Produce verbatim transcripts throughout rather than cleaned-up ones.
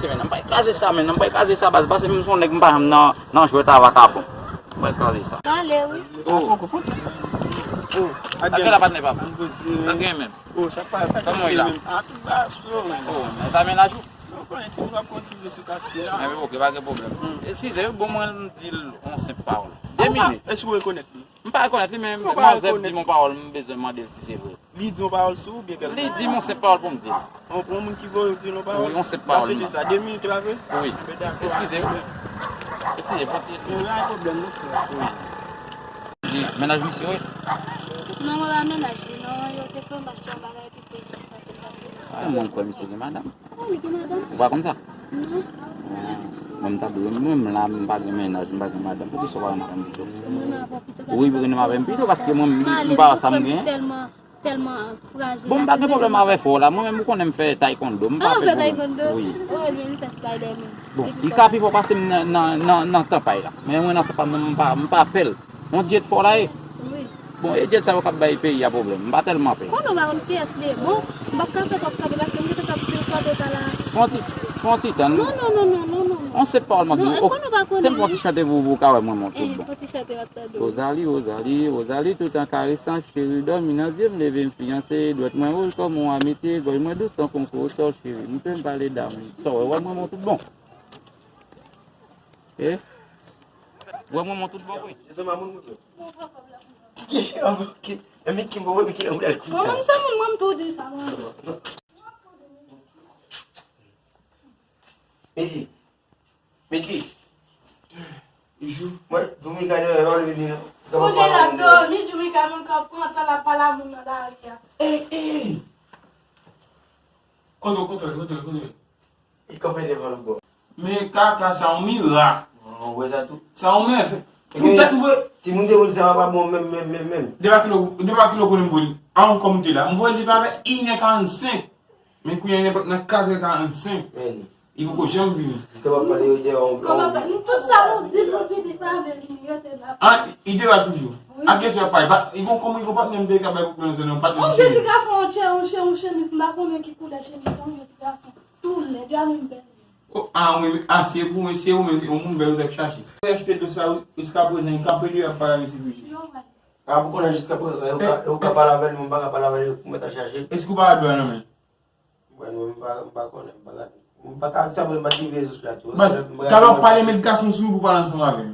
Men, m pral kraze sa, men, m pral kraze sa, baz, paske m se yon nèg, m pa janm nan, nan jwèt a vakabon. M pral kraze sa. Pale, wi. Oh. Oh. Ak la patnè pa. Sa gen menm. Oh, sa pa, sa gen menm. Ah, tout baz, bro, man. Oh, men sa mennaj ou? Non, konnen ti moun ap kontinye sou katye a. Men ok, pa gen pwoblèm. Eskize, bon, mwen, m di l yon senp pawòl. De minit. Èske w rekonèt li? M pa rekonèt li, men manzè di m yon pawòl, m bezwen mande l si se vre. Li di yon pawòl sou ou, oubyen kèlke... Li di m yon senp pawòl pou m di l. Yon, yon moun ki voye w di l yon pawòl? Wi, yon senp pawòl. Mwen chèche sa, de minit, e pa vre? Wi. Eskize, wi. Eskize, pa ti... Yon pwoblèm, non, frè. Wi. Li mennaj misye, wi? Non, mwen pa mennaj li, non, yo te fè yon bagay, epi te jis pa te... Ah, mwen kwè misye gen madanm. Ou pa konn sa? Non. Ah, mwen, m ta dwe, mwen, m la, m pa gen mennaj, m pa gen madanm. Poukisa w pa renmen avè m pito? Wi, pou renmen avè m pito, paske mwen, m pa wè sa m gen. Tèlman, tèlman frajil. Bon, m pa gen pwoblèm avè fò w la. Mwen menm, ou konnen m fè taekwondo. M pa fè pwoblèm. Wi. Oh, ebyen, m fè Spider-Man. Bon, li ka pi fò pase m nan, nan, nan, nan tanpay la. Men mwen nan tanpay, m pa, m pa pè l. On dyèt fò la ye. Wi. Bon, e dyèt sa yo k ap bay peyi a pwoblèm. M pa tèlman pè. Konnen w pa konn kiyès li ye. Bon, m p ap ka fè twòp kanpe paske m gentan t ap di w kanpe pa la. Fè yon ti, fè yon ti tan. Non, non, non, non, non, non, non. On senp pawòl m ap di w. Non, èske nou pa konnen li? Tèl m fè yon ti chante pou ou, pou w ka wè mwen, mwen tout bon. Fè yon ti chante m ap tande w. Wozali, Wozali, Wozali, tout an karesan, cheri, dòmi nan zye m, leve m fiyanse, dwèt mwen wouj kòm yon amitye, gòj mwen dous tankou yon korosòl, cheri, m pe m pale damou. Sa w wè, wè mwen, mwen tout bon. Eh? Wè mwen, mwen tout bon, wi. Ki, ki, anba, ki, e Miki, mwen wè Miki nan modèl kou. Mwen menm se moun, mwen m tou di sa, mwen. Miki. Miki. Bijou. Mwen, Doumika, non, e pa leve li, non. Kote l ap dòmi, Doumika, moun k ap pran tan l ap pale a moun nan lari a. Ey, ey. Kote, kote, kote, kote. Li kanpe devan lòt bò. Men kaka sa yon mirak. Ou wè sa tou? Sa yon mèvèy. Poutèt m voye. Timoun de moun sa yo pa bon menm, menm, menm, menm. De pa kilo, de pa kilo konnen m voye. A yon kòm ou te la. M voye li pa vè inè karannsenk. Men kounye a nenpòt nan katrè karannsenk. Men li. Li poko janm vini. Li kapab pale yo de yon... Kòman pa, nou tout sa nou di pou vini pa vle vini, rete la. Ah, li de la toujou. Wi. A kesyon pa, li gon kòm li gon patnè m te ka bay pou pran zòn nan, patnè m chemiz. Yon jèn ti gason, yon chè, yon chè, yon chemiz, m pa konnen ki koulè chemiz, yon jèn ti gason. Tou lèd, yo a menm bèl. Oh, ah, wi, ah, se pou mwen, se ou menm, yon moun bèl ou t ap chache. Mwen achte dlo sa, jiskaprezan, li kanpe deyò ap pale avè mesye Brigitte. Yo, wè. Ah, pou konnen jiskaprezan, yo ka, yo ka pale avè l, mwen pa ka pale avè l, pou mwen ta chache. Èske ou pa wè dlo a nan men l? Mwen, mwen, m pa, m pa konnen, m pa gade. M pa ka, sa vle m pa t rive jis la tou. Baz, talè w ap pale, met gason sou ou pou pale ansanm avè m.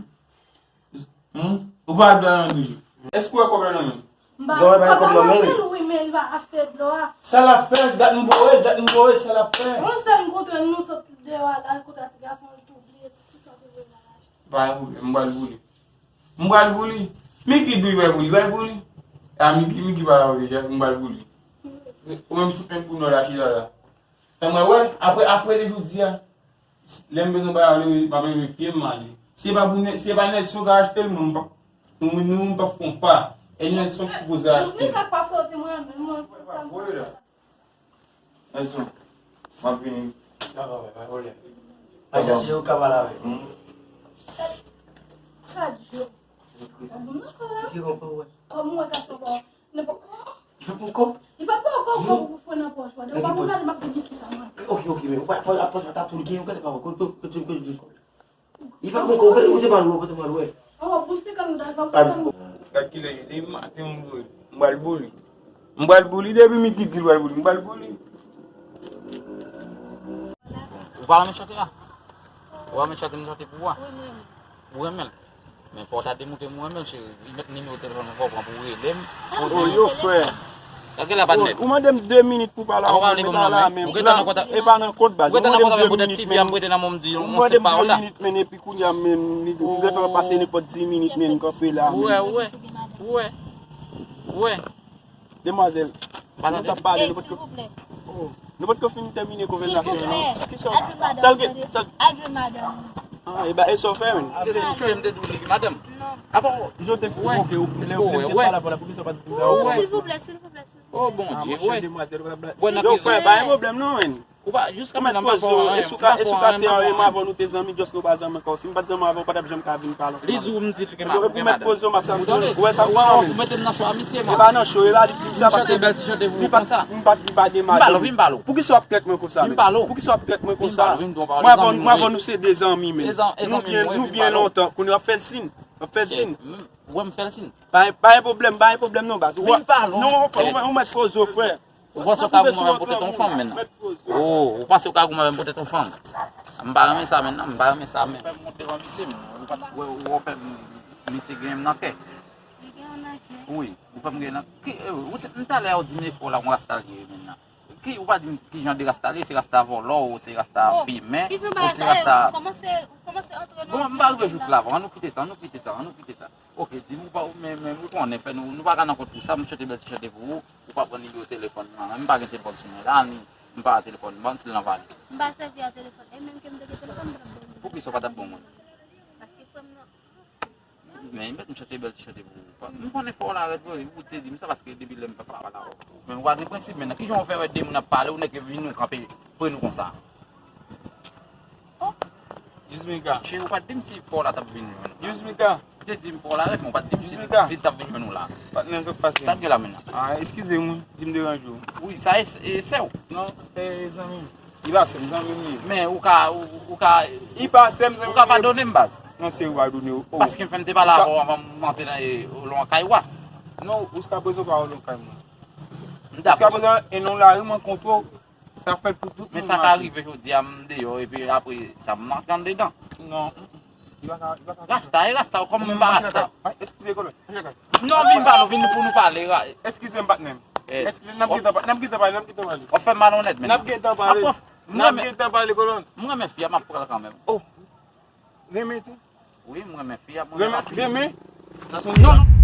Hmm? Ou pa wè dlo a nan men l toujou. Èske w wè kòb la nan men l? M pa, kòb la nan men l, wi, men li pa achte dlo a. Sa l ap fè, dat m voye, dat m voye, sa l ap fè. Yon sèl m kontre l, nou sot deyò a, l al kontre ti gason, li tou bliye tout sa te voye nan lajan. Pa gen pwoblèm, m pral boule. M pral boule. Miki di w pral boule, pral boule. A, Miki, Miki pa la deja, m pral boule. Ou menm sou penn pou nou la, chita la. Fè mwen wè, apre, apre de jodi a, lè m bezwen bagay, m ap leve pye m ale. Si se pa pou Nè-, si se pa Nelson k achte l, mwen, m p ap, nou, nou, m p ap fè yon pa. E Nelson ki sipoze achte l. Mwen pa soti, mwen, mwen, mwen. Voye la. Nelson, m ap vini. Dakò, men, pa gen pwoblèm. Al chache yo ka pale avè l. Hmm. Sa di yo. Ki konprann, wè. Kòm mwen ka sou bò. Nenpòt. Li pa pran kòb? Li pa pran kòb pou fè nan pòch, wè. Ou pa konn gade m ap di ki sa, mwen. Ok, ok, men ou pa, pa, pa, pa, ta tou l gen, ou gade pa, kote, kote, kote, kote, kote. Li pa pran kòb, ou te mal wè, ou te mal wè. Oh, pou se kan nou ta, pa pou se kan nou. Gad kilè li ye, li maten m voye. M pral boule. M pral boule, depi Miki di l pral boule, m pral boule. Ou pa renmen chante a? Ou pa renmen chante m chante pou ou a? Ou renmen l? Men fò w ta demontre m ou renmen l, cheri. Li mèt nimewo telefòn mwen, fò w pran pou w rele m. Oh, yo, frè. Gade la, patnè. Ou mande m de minit pou pale avè w, mwen ta la menm. Ou gentan nan kontak. E pa nan kont, baz. Ou gentan nan kontak avè m pou tèt T V a, m prete nan men w, m di yon senp pawòl la. Ou mande m de minit, men epi kounye a menm, li gentan pase nenpòt dis minit, men m kanpe la. Ou wè, ou wè. Ou wè. Ou wè. Demwazèl, nou t ap pale, nou potko, oh, nou potko fin tèmine konvèsasyon an. Silvouplè. Kisa w, sèl ke, sèl. Al jwenn madanm. Ah, e ba, e sa w fè, menm? Mwen te di w li gen madanm. Non. Ah bon? Jan w te fè, ok, ou, lè, lè w te pale avè l la, poukisa w pa t di m sa? Oh, silvouplè, silvouplè, silvouplè. Oh, Bondye, wè. Wè, nan prizon. Yo, frè, pa gen pwoblèm, non, menm. Ou pa, jiska mentnan, m pa fè w anyen. E sou ka, e sou ka ti anyen, m avè w nou te zanmi, just nou pa zanmi ankò. Si m pa t zanmi avè w, ou pa t ap janm ka vin pale ansanm avè m. Li di w m di l gen madanm. Ou mete m nan chwa misye, man. E pa nan cho, e pa li di m sa paske li pa, li pa gen madanm. Poukisa w ap trèt mwen konsa menm? Poukisa w ap trèt mwen konsa? Mwen avè w, mwen avè w nou se de zanmi menm. Nou byen, nou byen lontan, kounye a w ap fè l sin. W ap fè l sin. Ou wè m fè l sin. Pa, pa gen pwoblèm, pa gen pwoblèm non, baz. Ou wè, non, ou mèt poze w, frè. Ou panse w ka goumen avè m pou tèt yon fanm menm? Oh, ou panse w ka goumen avè m pou tèt yon fanm? M pa renmen sa menm, m pa renmen sa menm. Fè m monte devan misye, m, ou pa, ou, ou fè m, misye gen m nan kè. Li gen w nan kè? Wi, ou fè m gen nan, ki, eh, ou te, m talè a ou di m e fò la, yon rasta l ye menm nan. Ki, ou pa di m ki jan de rasta l ye, se rasta vòlò, ou se rasta fimen, ou se rasta. Kòmanse, kòmanse antre nan. Bon, m pa rive jouk la, bon, ann nou kite sa, ann nou kite sa, ann nou kite sa. Ok, di m ou pa, men, men ou konnen, fè nou, nou pa ka nan kont pou sa, m chante bèl ti chante pou ou, ou pa pran nimewo telefòn mwen, m pa gen telefòn sou mwen la, ni, m pa gen telefòn, ban m si l nan valiz. M pa sèvi a telefòn, e menm ke m te gen telefòn, m t ap ban w. Poukisa w pa t ap ban mwen? Paske frè m nan. Men, m mèt m chante bèl ti chante pou ou. M konnen fò w la rèd vre, ou te di m sa paske depi lè m pa pale avè w. Men ou pa gen prensip, men nan ki jan w fè wè de moun ap pale, ou nèk vin ou kanpe pre nou konsa? Oh, Jismika. Cheri, ou pa t di m si fò w la t ap vin jwenn ou. Jismika. Ou te di m fò w la rèd, men ou pa t di m si, si l t ap vin jwenn ou la. Patnè, sa k pase? Sa k gen la menm nan? Ah, eskize m wi, di m deranje w. Wi, sa e, e sè w? Non, e zanmi m. Li pa sè m, zanmi m li ye. Men ou ka, ou, ou ka, li pa sè m, zanmi m li ye. Ou ka padone m, baz. Non, se ou padone w. Oh. Paske m fèm te pale avè w anvan m antre nan, e, lan kay ou a. Non, jiska prezan ou pa lan kay mwen. M dakò. Jiska prezan, e nan lari m rankontre w, sa fèt pou tout moun mache. Men sa ka rive jodi a, m deyò, epi apre sa, m antre anndedan. Non. Li pa ka, li pa ka. Rasta, e rasta, kòm mwen pa rasta. Ay, eskize, kolonèl. Non, vin pale, vin pou nou pale. Eskize m, patnè m. Eskize, n ap gentan pale, n ap gentan pale, n ap gentan pale. W ap fè m malonèt menm. N ap gentan pale. N ap gentan pale, kolonèl. M renmen fi a, m ap pran l kanmenm. Oh. Renmen tou? Wi, m renmen fi a, m renmen. Renmen, renmen? Sa se yon... Non, non.